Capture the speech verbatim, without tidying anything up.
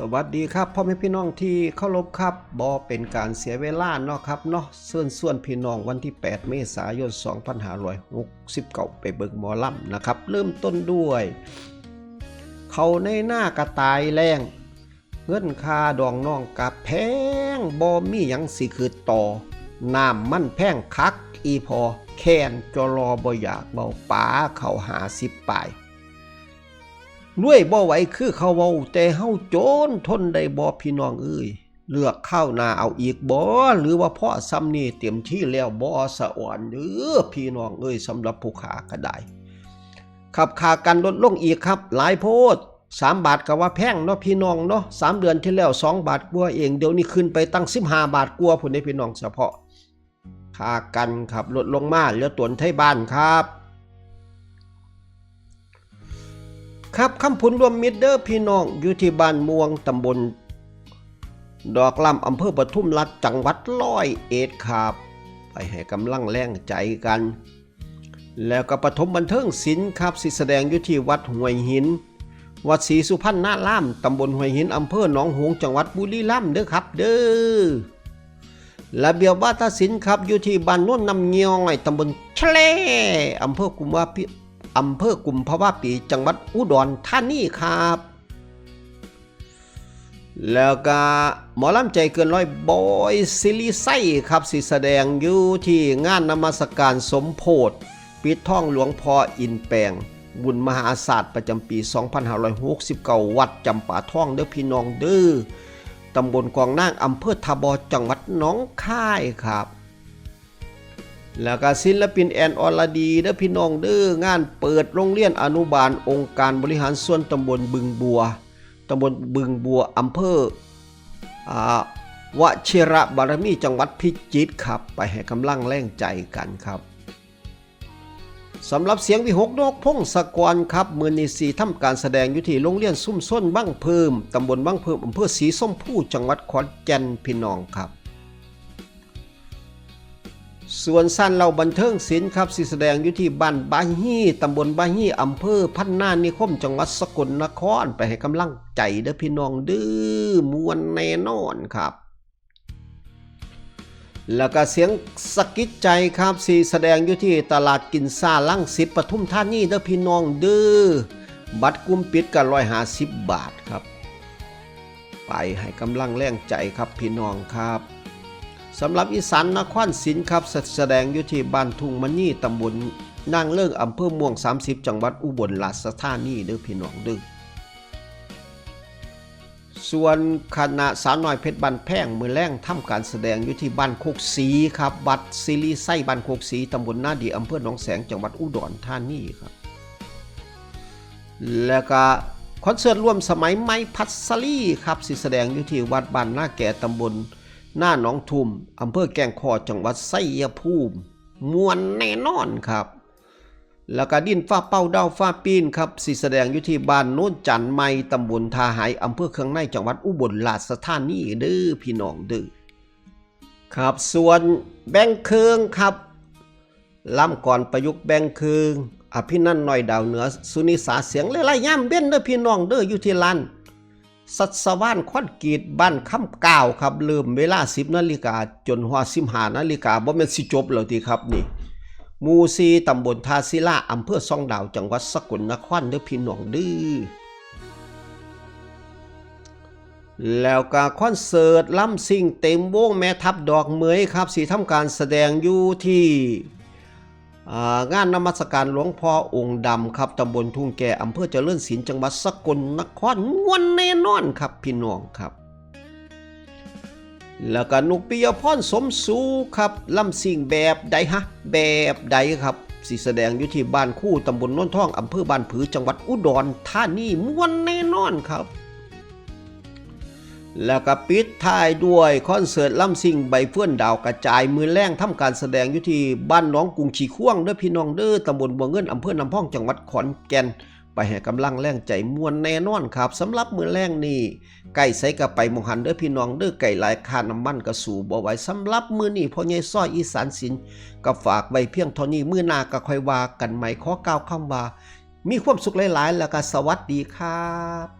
สวัสดีครับพ่อแม่พี่น้องที่เคารพครับ บ่เป็นการเสียเวลาเนาะครับเนาะ เชิญชวนพี่น้องวันที่แปดเมษายนสองพันห้าร้อยหกสิบเก้าไปเบิ่งหมอลำนะครับ เริ่มต้นด้วย เขาในหน้ากระต่ายแรง เงินค่าดองน้องกะแพง บ่มีหยังสิคืดต่อ น้ำมันแพงคักอีพอ แค้นจอรอบ่อยากเว้า ปาเข้าห้าสิบปลาย รวยบ่ไหวคือเขาเว้า แต่เฮาจนทนได้บ่พี่น้องเอ้ย เลือกคราวหน้าเอาอีกบ่ หรือว่าพอส่ำนี้เต็มที่แล้วบ่ สะออนเด้อพี่น้องเอ้ย สำหรับผู้ค้าก็ได้ ครับ ค่ากันลดลงอีกครับ หลายโพด สามบาทก็ว่าแพงเนาะพี่น้องเนาะ สามเดือนที่แล้วสองบาทกว่าเอง เดี๋ยวนี้ขึ้นไปตั้งสิบห้าบาทกว่าพุ้นเด้พี่น้อง เฉพาะ ค่ากันครับ ลดลงมาเหลือตนไทบ้านครับ ครับ คำผุนรวมมิตรเด้อพี่น้อง อยู่ที่บ้านม่วง ตำบลดอกลำ อำเภอปทุมราช จังหวัดร้อยเอ็ดครับ ไปให้กำลังแรงใจกัน แล้วก็ปฐมบันเทิงศิลป์ครับ สิแสดงอยู่ที่วัดห้วยหิน วัดศรีสุพรรณนาราม ตำบลห้วยหิน อำเภอหนองหงส์ จังหวัดบุรีรัมย์เด้อครับเด้อ ระเบียบวาทศิลป์ครับ อยู่ที่บ้านโนนน้ำย้อย ตำบลแชล่ อำเภอกุมภาวะปี อำเภอกุมภาวะปี จังหวัดอุดรธานีครับ แล้วก็หมอลำใจเกินร้อย บอย ศิริชัยครับ สิแสดงอยู่ที่งานนมัสการสมโพธิ ปิดทองหลวงพ่ออินแปลง บุญมหาศาสตร์ประจำปีสองพันห้าร้อยหกสิบเก้า วัดจำปาทองเด้อพี่น้องเด้อ ตำบลกองนาง อำเภอท่าบ่อ จังหวัดหนองคายครับ แล้วก็ศิลปินแอน อรดีเด้อพี่น้องเด้อ งานเปิดโรงเรียนอนุบาลองค์การบริหารส่วนตำบลบึงบัว ตำบลบึงบัว อำเภอ อ่า วชิรบารมี จังหวัดพิจิตรครับ ไปให้กำลังแรงใจกันครับ สำหรับเสียงวิหคนกพงศกรครับ มื้อนี้สิทำการแสดงอยู่ที่โรงเรียนชุมชนวังเพิ่ม ตำบลวังเพิ่ม อำเภอศรีชมพู จังหวัดขอนแก่นพี่น้องครับ ส่วนซานเหล้าบันเทิงศิลป์ครับ สิแสดงอยู่ที่บ้านบาฮี ตำบลบาฮี อำเภอพัฒนานิคม จังหวัดสกลนคร ไปให้กำลังใจเด้อพี่น้องเด้อ ม่วนแน่นอนครับ แล้วก็เสียงสะกิดใจครับ สิแสดงอยู่ที่ตลาดกินซ่ารังสิต ปทุมธานีเด้อพี่น้องเด้อ บัตรกลุ่มปิดก็ร้อยห้าสิบบาทครับ ไปให้กำลังแรงใจครับพี่น้องครับ สำหรับอีสานนครศิลป์ครับ สะ- แสดงอยู่ที่บ้านทุ่งมณี ตำบลนางเลิ้ง อำเภอม่วงสามสิบ จังหวัดอุบลราชธานีเด้อพี่น้องเด้อ ส่วนคณะสาวน้อยเพชรบ้านแพง มื้อแลงทำการแสดงอยู่ที่บ้านโคกศรีครับ วัดศิริชัยบ้านโคกศรี ตำบลนาดี อำเภอหนองแสง จังหวัดอุดรธานีครับ แล้วก็คอนเสิร์ตร่วมสมัยใหม่พัสลีครับ สิแสดงอยู่ที่วัดบ้านนาแก ตำบลนาหนองทุ่ม อำเภอแก้งค้อ จังหวัดชัยภูมิ ม่วนแน่นอนครับ แล้วก็ดินฟ้าเป่าดาวฟ้าปีนครับ สิแสดงอยู่ที่บ้านโนนจันทน์ใหม่ ตำบลท่าหาย อำเภอเคืองใน จังหวัดอุบลราชธานีเด้อพี่น้องเด้อ ครับ ส่วนแบ่งเครื่องครับ ลำกลอนประยุกต์แบ่งเครื่อง อภินันท์ น้อยดาวเหนือ สุนิสา เสียงเลไลยามเว้นเด้อพี่น้องเด้อ อยู่ที่ร้าน ชัชวาลคอนกรีต บ้านคำก้าวครับ เริ่มเวลาสิบนาฬิกา จนฮอดสิบห้านาฬิกา บ่แม่นสิจบแล้วติครับนี่ หมู่สี่ ตำบลท่าศิลา อำเภอส่องดาว จังหวัดสกลนครเด้อพี่น้องเด้อ แล้วก็คอนเสิร์ตลำซิ่งเต็มวง แม่ทัพดอกเหมยครับ สิทำการแสดงอยู่ที่ อ่า งานนมัสการหลวงพ่อองค์ดำครับ ตำบลทุ่งแก่ อำเภอเจริญศิลป์ จังหวัดสกลนคร ม่วนแน่นอนครับพี่น้องครับ แล้วก็นุกปิยพร สมสูครับ ลำซิ่งแบบใดฮะ แบบใดครับ สิแสดงอยู่ที่บ้านคู่ ตำบลโนนทอง อำเภอบ้านผือ จังหวัดอุดรธานี ม่วนแน่นอนครับ แล้วก็ปิดท้ายด้วยคอนเสิร์ตลำซิ่งใบเฟื่อนดาวกระจาย มื้อแลงทำการแสดงอยู่ที่บ้านหนองกุงขี้ข่วางเด้อพี่น้องเด้อ ตำบลบัวเงิน อำเภอน้ำพอง จังหวัดขอนแก่น ไปให้กำลังแรงใจ ม่วนแน่นอนครับ สำหรับมื้อแลงนี้ ใกล้ไสก็ไปหม่องหั้นเด้อพี่น้องเด้อ ใกล้หลายค่าน้ำมันก็สู้บ่ไหว สำหรับมื้อนี้พ่อใหญ่ซ้อยอีสานศิลป์ก็ฝากไว้เพียงเท่านี้ มื้อหน้าก็ค่อยว่ากันใหม่ ขอกล่าวคำว่า มีความสุขหลายๆ แล้วก็สวัสดีครับ